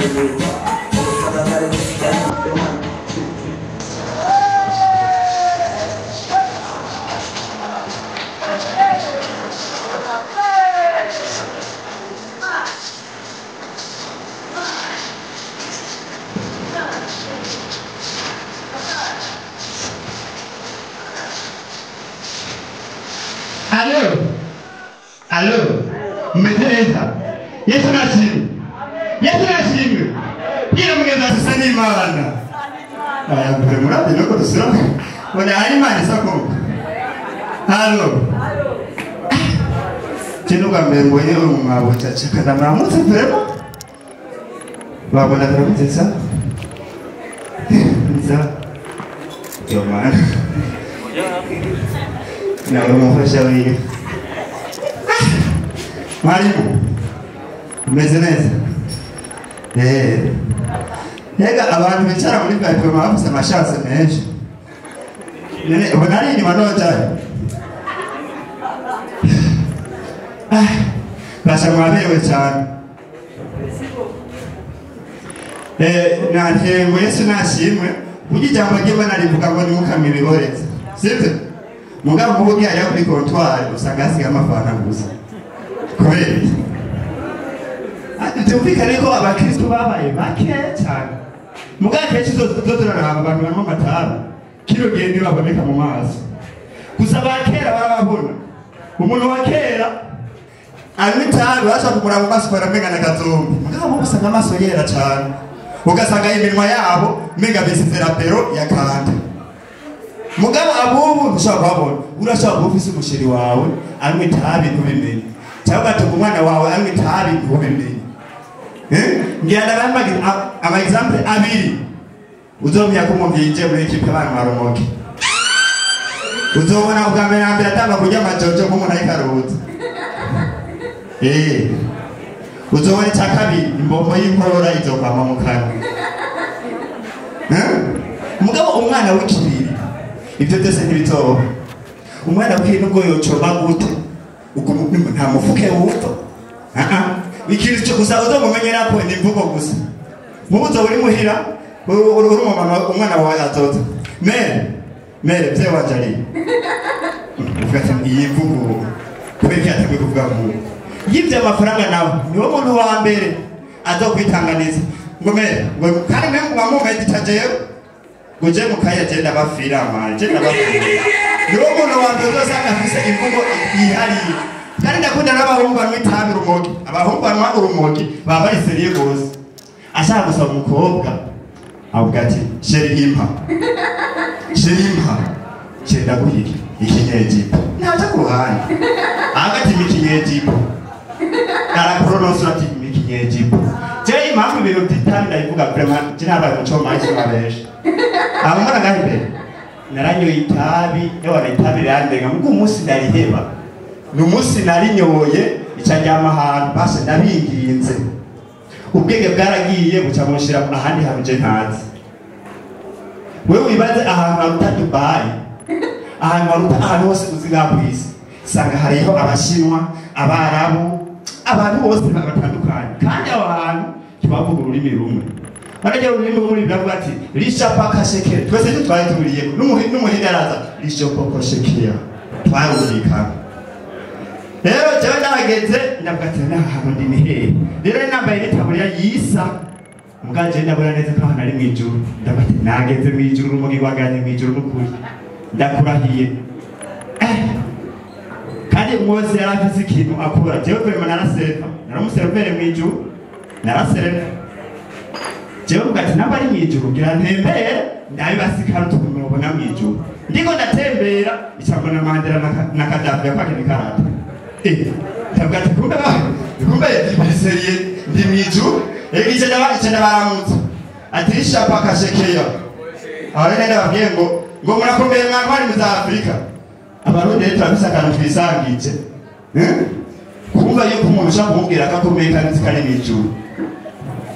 1, 2, 3. Allo, allo, mumeze neza? Yesu nashimwe, Yesu nashimwe. Bwira mugenzi wawe dusa n'Imana. Aya mbere murabe nuko dusura mbona hari Imana isa koko. Allo, je nuko mbere mbonye uyu mwabo cacaka ndamuramutse vraiment. Babona ndaramutse sa? Nza. Yo man. Nawe umufasha wiwe. Mwarimu, umeze neza? Ega abantu bicara muri VIP baba bafise amashanse menshi. None ubona ari inyuma nojayo. Basha mwaberewe cyane. Nantengo Yesu nashimwe, burya ijambo ry'Imana rivuga ngo ntimukamwe ibiboretse. Sibyo? Mugabo ubu hariya kuri kontwari usanga hasigaye amafaranga gusa. Kubera iki? Byumvikane ko abakristo babaye bake cyane. Mugabo kenshi uzoturaraba abantu banywa amatabi, kino gihe ntibaboneka mu maso. Gusa abakera barababona. Umuntu wa kera anywa itabi bashaka kumuraba mu maso ukabona na kazumbi. Mugabo ubu usanga amaso yera cyane. Ugasanga iminwa yabo umenga bisize rapero ya kanda. Mugabo abubu ntushobora kuhabona. Urashobora kuba ufise umusheri wawe anywa itabi ntubimenye, cyangwa ugatunga umwana wawe anywa itabi ntubimenye. Ngira ndabaha ama example abiri uzomenya ko umuvyeyi yinjiye muri ekipe y'abana ba Rumogi. Uzobona ubwa mbere na mbere atanga kurya amajojo nk'umuntu ariko aruhuza. Uzobona icya kabiri imbombo y'inkorora izokwama mu kanwa. Mugabo umwana w'ikibiri ibyo byose ntibitoba. Umwana w'ikibiri nubwo yocoba gute nta mufuke wupfa. Ikintu cyo gusa uzomumenyera ko ni imvugo gusa. Mubu uzoba uri muhira uri umumama umwana wawe azoza mere mere mzee wanje ari uvuga ati iyi mvugo kubera ko yateguye kuvuga nk'ubu yibye amafaranga nawe niwo muntu wa mbere azokwitanganiza ngo mere ngo kandi mwe muba mumedita jewe ngo je mukaya je ndabafira manje je ndabafira. Niwo muntu wa mbere uzosanga afise imvugo yihariye. Kandi ndakunda n'abahungu banywa itabi urumogi. Abahungu banywa urumogi baba bari seriye gose. Ashaka gusaba umukobwa avuga ati sheri impa, sheri impa, sheri ndaguhike ikinyejipo. Ntaja ku ruhande agati ikinyejipo arapronosa ati ikinyejipo. Je impamvu ibintu by'itabi ndabivuga vraiment je nabaye umucomanyi wabesha. Abamara ngahe mbere naranyoye itabi, ewana itabi rirandenga mugo umunsi ndariheba. Ni umunsi narinyoye ica njyama ahantu basha ndabinginze. Ubwenge bwaragiye buca bunshira ahandi hantu je ntazi. Wewe wibaze ahantu haruta Dubai, ahantu haruta ahantu hose uzi ngaha kw'isi. Sanga hariho Abashinwa, Abarabu, abantu bose batandukanye. Kandi abo bantu ntibavuga ururimi rumwe. Baragira ururimi rumwe bavuga ati risha paka shekere. Twese ntitwari turiyeko. N'umuhindi araza risha paka shekere. Twarumvikana. Rero jewe ndahageze ndavuga ati naha hantu ndi ni hehe? Rero nambaye n'itaburiya yisa. Mugabo jewe ndabona neza ko ahantu ari mw'ijuru. Ndavuga ati nageze mw'ijuru urumogi rwaganye mw'ijuru n'ukuri. Ndakurahiye. Kandi umwe wese yari afise ikintu akora. Jewe vraiment naraserva. Naramuservere mw'ijuru. Naraserva. Jewe mvuga ati namba ari mw'ijuru ngira ntembere ndabibasikara utuntu mubona mw'ijuru. Ndiko ndatembera ica mbona Mandela na Gaddafi yakwake n'ikarata. Ndavuga ati kumbe kumbe ndibiseriye ndi mw'ijuru. Igice ndabaramutsa ati risha paka shekeya. Aho rero ndababwiye ngo murakomeye mwantwari muza Afrika. Abarundi rero turafise akantu twisangije. Kumva yuko umuntu ushaka kumubwira ko akomeye kandi uzi ko ari mw'ijuru.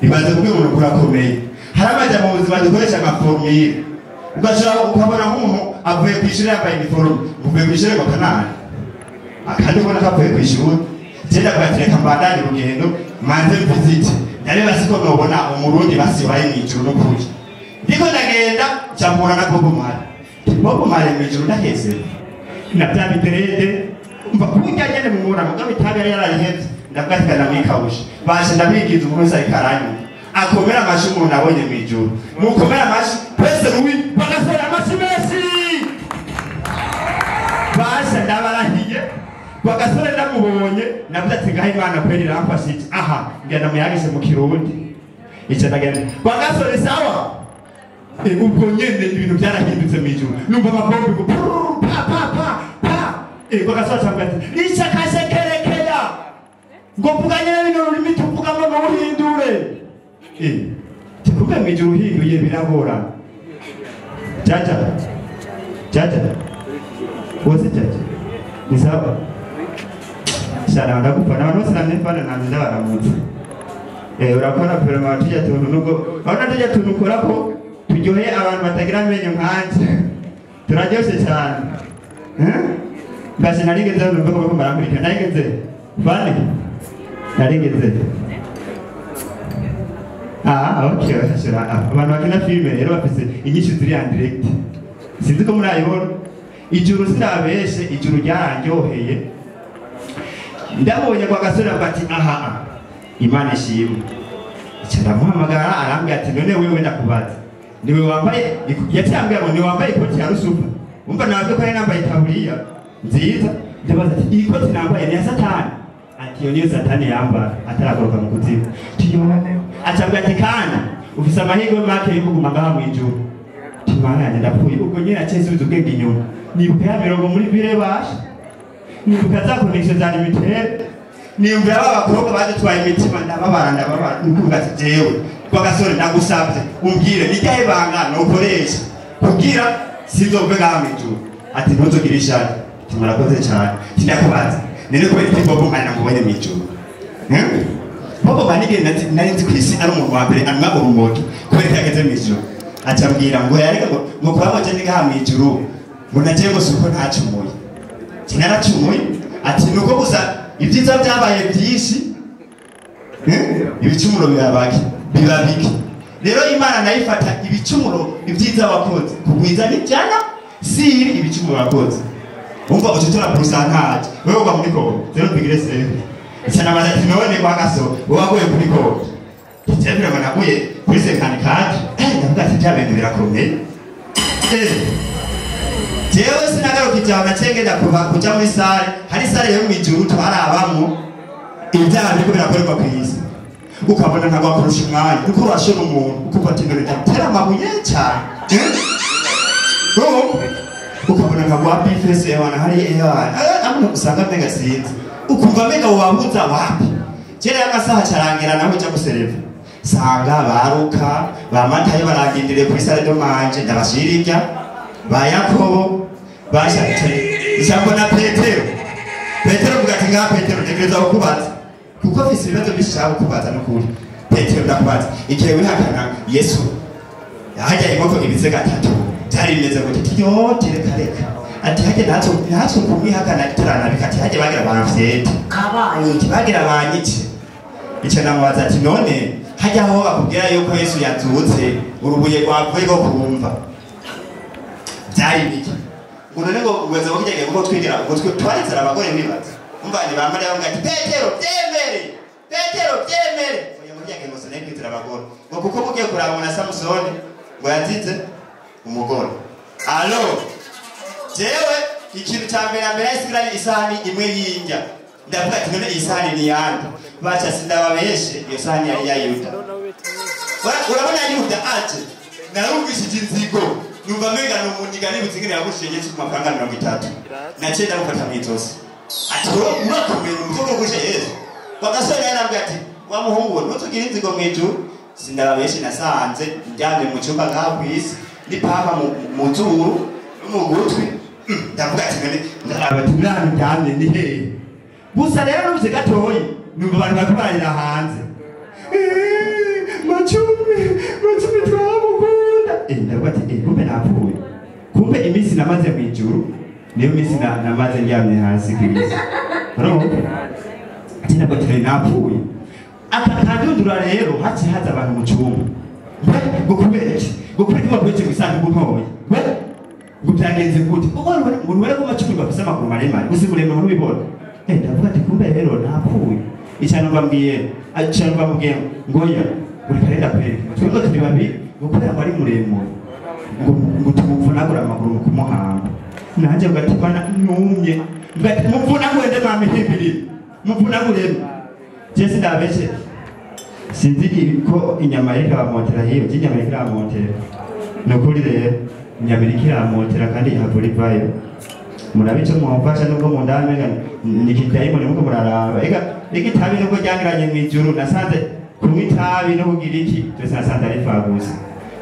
Ibaze kubwira umuntu ko urakomeye. Hari amaja mu buzima dukoresha nka formule. Ugashobora ukabona nk'umuntu avuye kw'ishure yambaye iniforume, uvuye kw'ishure ngo kanani. Akandi ubona ko avuye kw'ishure. Je ndavuga ati reka mbandanye urugendo. manze mvizite ndareba siko nobona umurundi basibaye mw'ijuru n'ukuri ndiko ndagenda ncampura na Bobo Marley. Bobo Marley mw'ijuru ndaheze na bya biderede umva kurya nyene mumura mugabo itabi yari yarayihevye ndavuga ati ndamwikawusha bashe ndabigiza umuntu wese ariko akomera amashi umuntu abonye mw'ijuru mukomera amashi twese mubi bagasora amashi menshi bashe ndabarahiye bagasore ndamubonye navuze ati ngaho Imana kweri iramfashije aha ngenda muyagishe mu Kirundi ico ndagenda bagasore sawa. Ubwo nyene ibintu byarahindutse mw'ijuru numva amabombe ngo pa pa pa pa bagasore cyangwa ati ishakashekerekera ngo mvuganye bino rurimi tuvugamo n'uhindure tukumbe mw'ijuru uhinduye biragorana. Jaja jaja wose jaja ni sawa shana ndakupa na abantu bose namfana na ndabaramutse urakora perma tujya tuntu nubwo urabona tujya tuntu ukora ko turyoheye abantu batagira amenyo nkanje turaryoshe cyane mbashe narigeze numva ko baramurika narigeze bane narigeze okay bashira abantu bakina filime rero bafise inyishu ziri en direct sinzi ko murayibona ijuru sinabeshe ijuru ryaranyoheye ndabonye kwa gasore bati aha Imana ishimwe ica ndamuhamagara arambwira ati none wewe ndakubaza niwe wambaye yacyambwira ngo niwe wambaye ikoti ya rusufa umva nabwo ko nambaye itaburiya nziza ndabaza ati iyi koti nambaye ni ya satani ati iyo niyo satani yambara ataragoroka mu kuzimu tiyo acambwira ati kandi ufise amahirwe make yo kuguma ngaha mw'ijuru Imana yanjye ndapfuye ubwo nyine acensubiza ubwenge inyuma nibuka ya mirongo muri bire basha nibuka za connection za limitere niyumvira ba bakobwa badutwaye imitima ndababara ndababara nukuvuga ati jewe kwa gasore ndagusabye umbwire niryahe banga nokoresha kugira sinzove ngaha mw'ijuru ati ntuzogire ishari ati murakoze cyane sindakubaza none kubera iki Bobo Marley namubonye mw'ijuru Bobo Marley nari nzi kw'isi ari umuntu wa mbere anywa urumogi kubera ko yageze mw'ijuru acambwira ngo yareka ngo kuba ngo ndi ngaha mw'ijuru ngo nagiye ngo suko ntacumuye sinaracumuye ati nuko gusa ibyiza byabaye byinshi ibicumuro biba bike rero Imana nayifata ibicumuro ibyiza wakoze kugwiza n'ibyana si ibicumuro wakoze umva ucutora pourcentage wewe uba muri ko 0,7 cyane ati none kwa gaso waguye kuri ko cyane ngo naguye kuri 54 ndavuga ati bya bintu birakomeye jewe sinagaruka ijambo nacengenda kuva kuja muri sale hari sale yo mwijuru twarabamwo ibyaha biriko birakorerwa ku isi ukabona ntabwo wakurusha umwanya kuko urashora umuntu ukumva ati ndore ndatera amabuye cyane ukabona ntabwo wapifese ewana hari ewana amwe usanga mbega sinzi ukumva mbega wabuza wapi kera y'amasaha carangira nawe uja gusereva sanga baruka bamatayo baragindiriye kuri sale de manje ndabashira irya ba Yakobo ijambo na Petero Petero vuga ati ngaha Petero ntegereza kukubaza kuko mfise ibibazo byinshi nshaka kukubaza n'ukuri Petero ndakubaza igihe wihakana Yesu hajya inkoko ibitse gatatu byari bimeze gute ati yo tereka reka ati hajya natwe kumwihakana turanabika ati hajya bagira banfyete kabaye bagira banyice icyo namubaza ati none hajya aho bakubwira yuko Yesu yazutse urubuye rwavuye rwo kumva byari biki ngo none ngo uweza bakijya kuko twigira ngo twaritsara abagore bibaza umva ni bamare bavuga ati Petero byemere Petero byemere oya ngo kijya ngo sinari kwitira abagore ngo kuko mugiye kuraba na Samusoni ngo yazize umugore alo jewe ikintu cya mbere mbere yasigaranye isahani imwe y'indya ndavuga ati none iyi sahani ni yande baca sindababeshe iyo sahani yari iya Yuda urabona Yuda ati narumvishije inzigo numva menga numuniga nibutse ingene yagushije Yesu ku mafaranga 30 naciye ndamufata mw'izosi ati urakomeye umutwe wo gusha Yesu bagasore yarambwiye ati wa muhungu we ntutugire inzigo mw'ijuru sindababeshe nasanze ndyamye mu cyumba ngaha kw'isi n'ipampa mu zuru no mu gutwi ndavuga ati none ndaraba ati mwana ndyamye ni hehe gusa rero numvise gatoyi numva abantu bariko bararira hanze Macumi Macumi turamukunda ndavuga ati kumbe napfuye kumbe iminsi namaze mw'ijuru niyo minsi namaze ndyamye hasi kw'isi urumva ati ntabwo turi napfuye Akakadundura rero haci haza abantu mu cyumba. Ngo kubera iki? Ngo kubera iki bakwece gusanduku ntoya? Ngo byagenze gute? Kuko umuntu wari kuma cumi bafise amaguru maremare, uzi muremure ntubibona. Ndavuga ati kumbe rero napfuye. Icano bambwiye, icano bambwiye ngo ya uri karenda kweri. Twebwe turi babiri, ngo kubera ngo ari muremure. Ngo tumuvunagura amaguru mu kumuhamba. Nanjye ngati bana numye. Ngati muvunagure nde mama ihimbiri. Muvunagure. Jesi ndabeshe. Sinzi ko inyama iriko iramotera hiyo, inyama iriko iramotera. Nukuri rero inyama iriko iramotera kandi ihavura ivayo. Murabico mwamfasha nubwo mundamenga nikidayimoni muko muraraba. Ega itabi nubwo ryangiranye mw'ijuru nasanze kunywa itabi no kugira iki byose nasanze ari fagusa.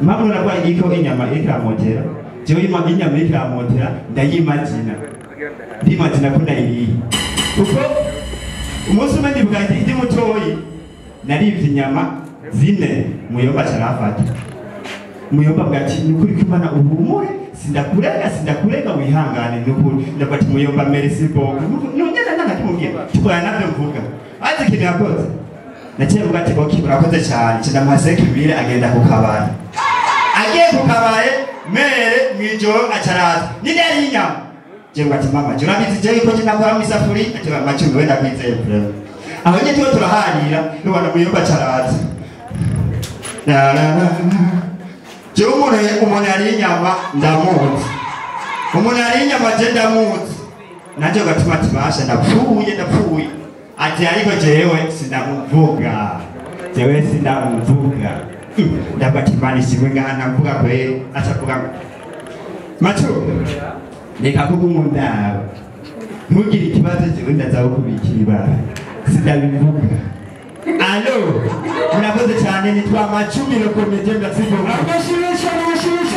Impamvu narwaye iko inyama iriko iramotera, jewe inyama iriko iramotera ndayimagina. Ndimagina ko ndayiriye. Kuko umunsi umwe ndibuka ndi mutoyi narivye inyama zine muyomba carafata. Muyomba avuga ati nukuri kw'Imana uhumure sindakurega wihangane nukuri. Ndavuga ati muyomba merci beaucoup. Nonyene ntanakimubwira tukora navyo mvuga. Azi ikintu yakoze. Naciye mvuga ati okay urakoze cyane. Nca ndamuha 5000 agenda ku kabare. Agiye ku kabare mere mwijoro acaraza. Ninde yari inyama? Je mvuga ati mama je urabizi je ko ndakora mu isafuri ati mama cumi wenda kwizeye vraiment. Aho nyine tuba turaharira nubona muyomba acaraza. La la la. Jewe umuntu yari inyama ndamuzi. Umuntu yari inyama je ndamuzi. Nanje gatuma ati basha ndapfuye. Ati ariko jewe sindamuvuga. Jewe sindamuvuga. Ndavuga ati Imana ishimwe ngaha ntavuga kweri. Acavuga Macu reka kugumundaba. Ntugire ikibazo jewe ndaza kukubikira ibara. Sindabivuga. Allo, murakoze cyane nitwa Macumi le comédien merci beaucoup. Amashyi menshi, amashyi menshi.